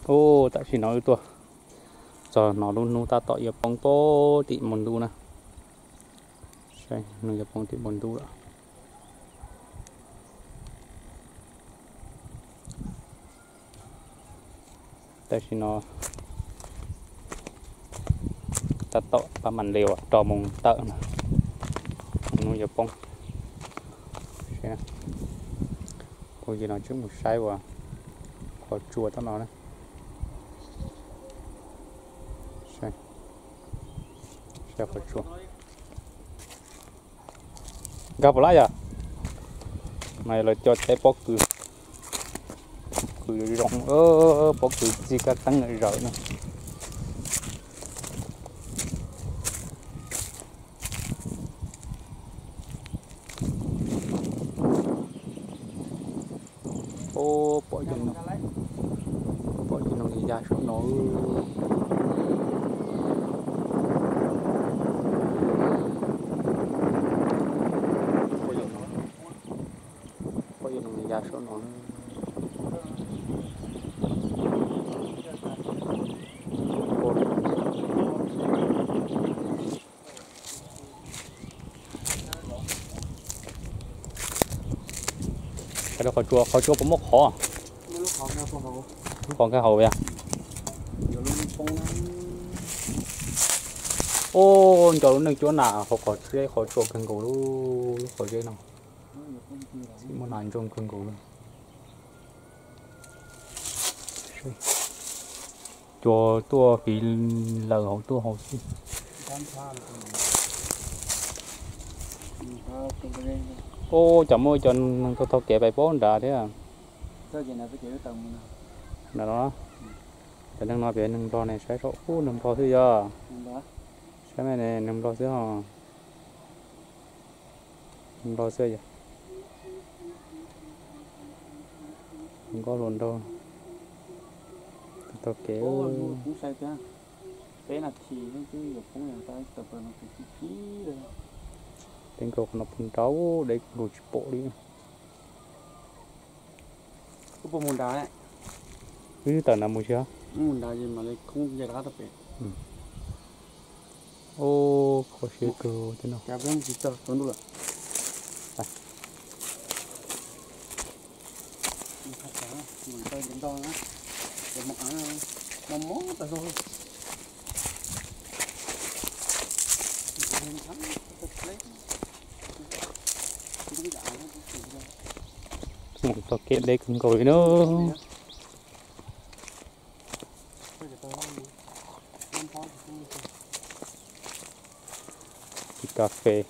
Ub, tam sim no wb tuaj txog no lub hnub tab tom yuav poob poob tim npoo ntuj na. Saib, hnub yuav poob tim npoo ntuj lawm. Tam sim no tab tom pab mam li uas rau moos tawm no, hnub yuav poob. Ua no tseem mus saib uas qhov tsua tau no na. Saib qhov tsua. Nkag puas lab yom? No yog lawv cov teb pob kws, pob kws zoo, pob kws txig kab teeb lawm zawm no. Ub, pom cov no, pom cov no ya saum no. Pom cov no ya saum no. Qhov tsua, qhov tsua puas muaj qhov? Lub qhov nkag hauv yom? Ub, nco lub neej cuab na, hauv qhov zeb qhov tsua kawg nkaus lub, lub qhov zeb no. Txim muaj nas ntsoog kawg nkaus li. Cua tuaj kiv lawm hauv tuaj hauv xwb. Ub, cov muaj cov neeg taug taug kev pais puag nrad thiab. Nram no, cov neeg no pem neeg Nplog ne, saib saum ub neeg Nplog xwb yog. Saib me ne, neeg Nplog xwb ho. Neeg Nplog xwb yog. Nkauj hluas nraug taug kev. Deb nkaus qhov no puag nrad, deb nkaus tsis pom li. Wb puas mus nrad? Wb tawm nrad mus tsis? Mus nrad es mam li khoob nce rov qab tau pem. Ub, kho siab kawg thiab no. Mus txog kev deb kawg nkaus li na. Txiv kas fes.